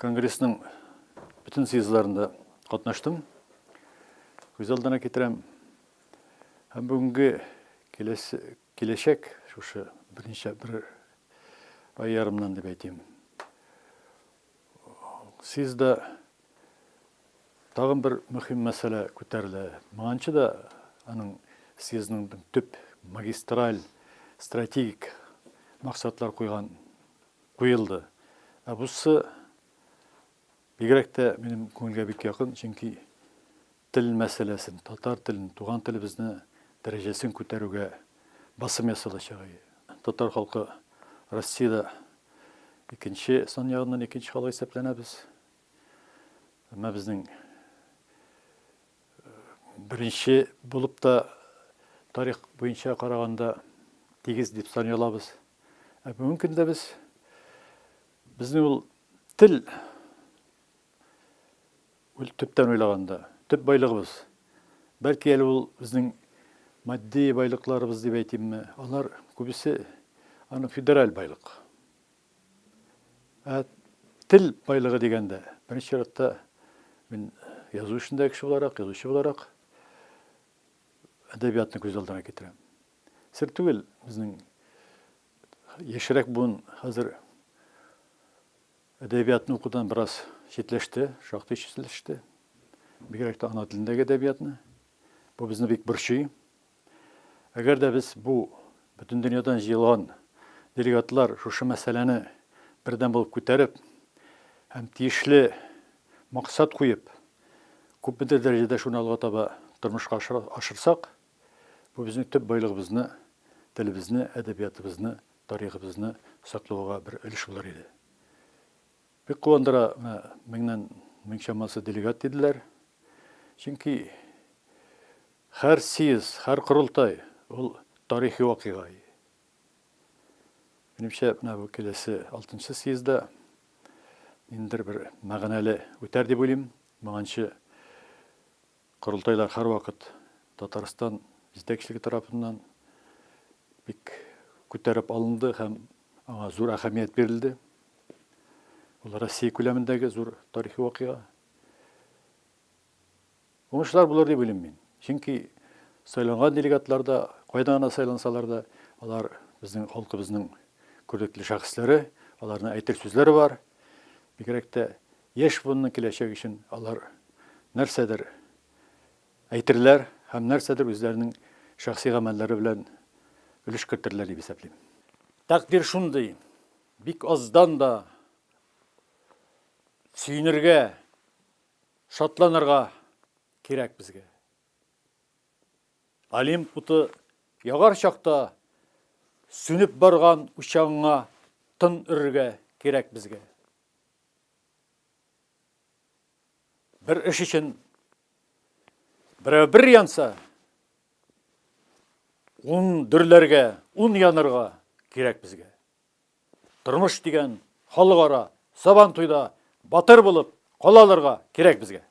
Конгрессның бөтен съездларында катнаштым. Күз алдына китерәм. Һәм бүгенге киләсе киләчәк шушы берничә бер ай ярымнан дип әйтим. Съездда тагын бер мөһим мәсьәлә күтәрелә. Моңанчы да аның съездның төп магистраль стратегик максатлар куйган куелды. Ә бусы бигрәк тә минем күңелгә бик якын, чөнки тел мәсьәләсен, татар телен, туган телебезне дәрәҗәсен күтәрүгә басым ясалачак. Татар халкы Россиядә икенче сан ягыннан икенче халык исәпләнәбез. Әмма безнең беренче булып та тарих буенча караганда тигез дип саный алабыз. Ә бүгенге көндә без безнең ул тел ул төптән уйлаганда төп байлыгыбыз. Бәлки әле ул безнең матди байлыкларыбыз дип әйтимме, алар күбесе аны федераль байлык. Ә тел байлыгы дигәндә, беренче чиратта мин язу эшендәге кеше буларак, язучы буларак әдәбиятны күз алдына китерәм. Сер түгел, безнең яшьрәк буын хәзер әдәбиятны укудан бераз читләште, шактый читләште. Бигрәк тә ана телендәге әдәбиятны. Бу безне бик борчый. Әгәр дә без бу бөтен дөньядан җыелган делегатлар шушы мәсьәләне бердәм булып күтәреп һәм тиешле максат куеп, күпмедер дәрәҗәдә шуны алга таба тормышка ашырсак, бу безнең төп байлыгыбызны, телебезне, әдәбиятыбызны, тарихыбызны саклауга бер өлеш булыр иде. Бик куандыра, менә меңнән мең чамасы делегат диделәр. Чөнки һәр съезд, һәр корылтай ул тарихи вакыйга. Минемчә, менә бу киләсе алтынчы съездда ниндидер бер мәгънәле үтәр дип уйлыйм. Моңанчы Корылтайлар һәрвакыт Татарстан җитәкчелеге тарафыннан бик күтәреп алынды һәм аңа зур әһәмият бирелде. Ул Россия күләмендәге зур тарихи вакыйга. Уңышлар булыр дип уйлыйм мин. Чөнки сайланган делегатлар да, кайдан гына сайлансалар да, алар безнең халкыбызның күренекле шәхесләре, аларның әйтер сүзләре бар. Бигрәк тә Яшь буынның киләчәге өчен алар нәрсәдер әйтерләр һәм нәрсәдер үзләренең шәхси гамәлләре белән өлеш кертерләр дип исәплим. Тәкъдир шундый, бик аздан да сөенергә, шатланырга кирәк безгә. Олимп уты ягар чакта сүнеп барган учагыңа тын өрергә кирәк безгә. Бер эш өчен берәү бер янса, ун дөрләргә, ун янырга кирәк безгә. Тормыш дигән халыкара сабан туйда батыр булып кала алырга кирәк безгә.